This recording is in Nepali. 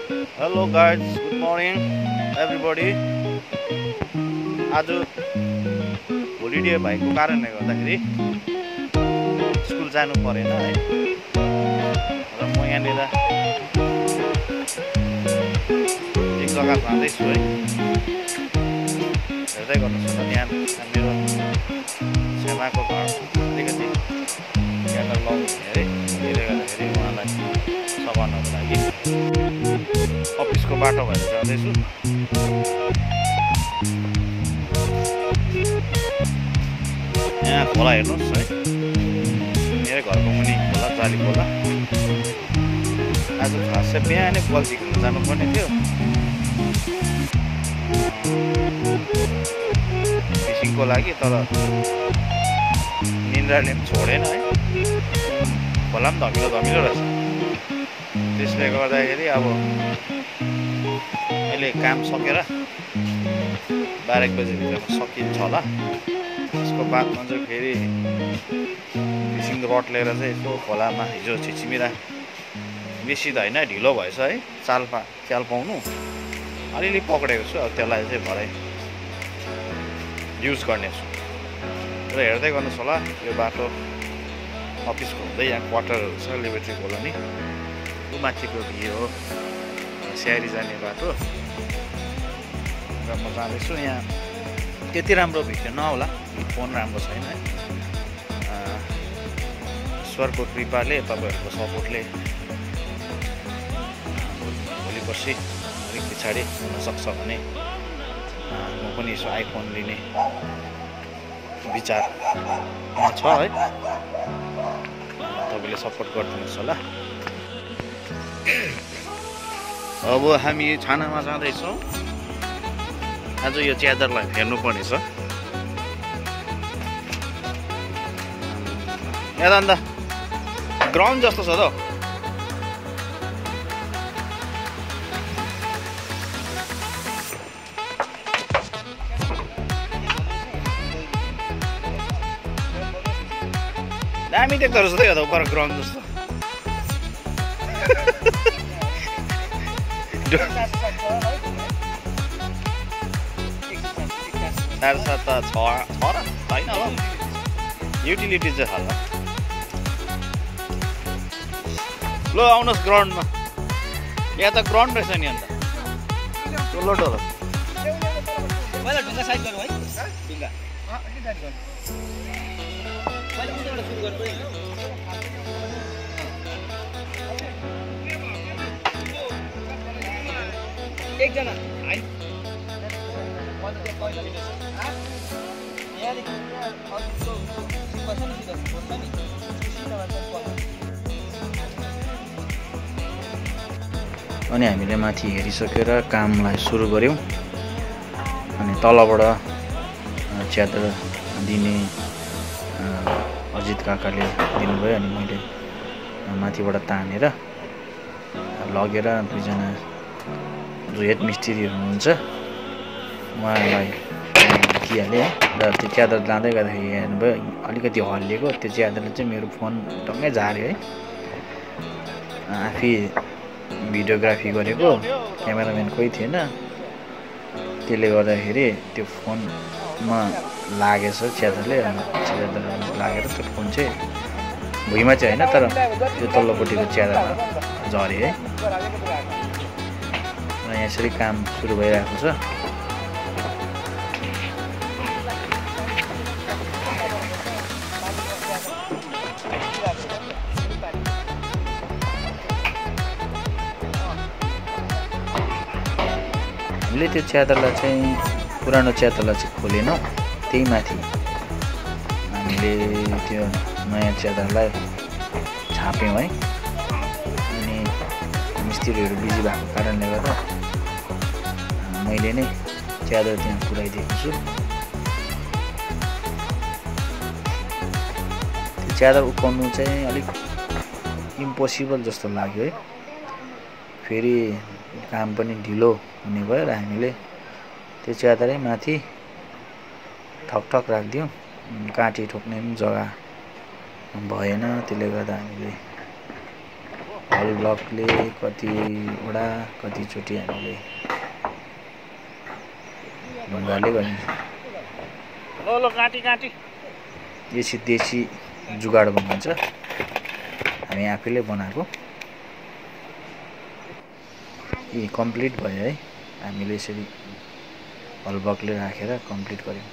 Hello guys, good morning everybody. आज होलिडे भएको कारणले गर्दाखेरि स्कुल जानु परेन है र म यहाँनिर एक जग्गा जाँदैछु है। हेर्दै गर्नुहोस् न यहाँ मेरो छेमाको घर अलिकति क्यान्डल लगाउने है, त्यसले गर्दाखेरि उहाँलाई सघाउनको लागि अफिसको बाटो भएर जाँदैछु। यहाँ खोला हेर्नुहोस् है, मेरो घरको मुनि खोला, जाली खोला। आज खास चाहिँ बिहानै बल्छी खेल्न जानुपर्ने थियो, फिसिङको लागि, तर निन्द्राले पनि छोडेन है। खोला पनि धमिलो धमिलो रहेछ। त्यसले गर्दाखेरि अब अहिले काम सकेर 12 बजीभित्रमा सकिन्छ होला। त्यसको बादमा चाहिँ फेरि फिसिङ रड लिएर चाहिँ यसो खोलामा, हिजो छिचिमिरा बेसी त होइन, ढिलो भएछ है चाल पाउनु। अलिअलि पक्रेको छु, अब त्यसलाई चाहिँ भरे युज गर्नेछु। र हेर्दै गर्नुहोस् होला, यो बाटो अफिसको हुँदै यहाँ क्वार्टरहरू छ, लिबर्टी कोलोनी। ऊ माथिको भिउ हो स्याहारी जाने बाटो। र म जाँदैछु। यहाँ त्यति राम्रो भिडियो नहोला, फोन राम्रो छैन है। ईश्वरको कृपाले, तपाईँहरूको सपोर्टले भोलि पर्सि अलिक पछाडि हुनसक्छ भने म पनि यसो आइफोन लिने विचारमा छ है। तपाईँले सपोर्ट गरिदिनुहोस् होला। अब हामी छानामा जाँदैछौँ। आज यो च्यादरलाई हेर्नुपर्ने छ। यहाँ अन्त ग्राउन्ड जस्तो छ त। दामी देख्दो रहेछ त यो त, उपर ग्राउन्ड जस्तो। सात त छ र छैन होला, युटिलिटी चाहिँ होला। ल आउनुहोस् ग्राउन्डमा। यहाँ त ग्राउन्ड रहेछ नि। अन्त डोलो डोलो एकजना अनि हामीले माथि हेरिसकेर कामलाई सुरु गऱ्यौँ। अनि तलबाट च्यादर दिने अजित काकाले दिनुभयो। अनि मैले माथिबाट तानेर लगेर दुईजना जो हेड मिस्त्रीहरू हुनुहुन्छ उहाँलाई दिइहालेँ। र त्यो च्यादर लाँदै गर्दाखेरि हेर्नुभयो अलिकति हल्लिएको। त्यो च्यादरले चाहिँ मेरो फोन टङ्गै झार्यो है। आफै भिडियोग्राफी गरेको क्यामेराम्यान कोही थिएन, त्यसले गर्दाखेरि त्यो फोनमा लागेछ च्यादरले। च्यादर लागेर त्यो फोन चाहिँ भुइँमा चाहिँ होइन, तर त्यो तल्लोपट्टिको च्यादरमा झऱ्यो है। र यहाँ यसरी काम सुरु भइरहेको छ। हामीले त्यो च्यादरलाई चाहिँ, पुरानो च्यादरलाई चाहिँ खोलेनौँ, त्यही माथि हामीले त्यो नयाँ च्यादरलाई छाप्यौँ है। अनि मिस्त्रीहरू बिजी भएको कारणले गर्दा मैले नै च्यादर त्यहाँ पुऱ्याइदिएको छु। त्यो च्यादर उक्काउनु चाहिँ अलिक इम्पोसिबल जस्तो लाग्यो है। फेरि काम पनि ढिलो हुने भयो र हामीले त्यो च्यादरै माथि ठकठक राखिदियौँ। काँटी ठोक्ने पनि जग्गा भएन, त्यसले गर्दा हामीले हल ब्लकले कतिवटा कतिचोटि हामीले ढुङ्गाले गरिन्छ। ल काटी काटी यसरी देशी जुगाड भनिन्छ, हामी आफैले बनाएको। कम्प्लिट भयो है, हामीले यसरी हल ब्लकले राखेर कम्प्लिट गऱ्यौँ।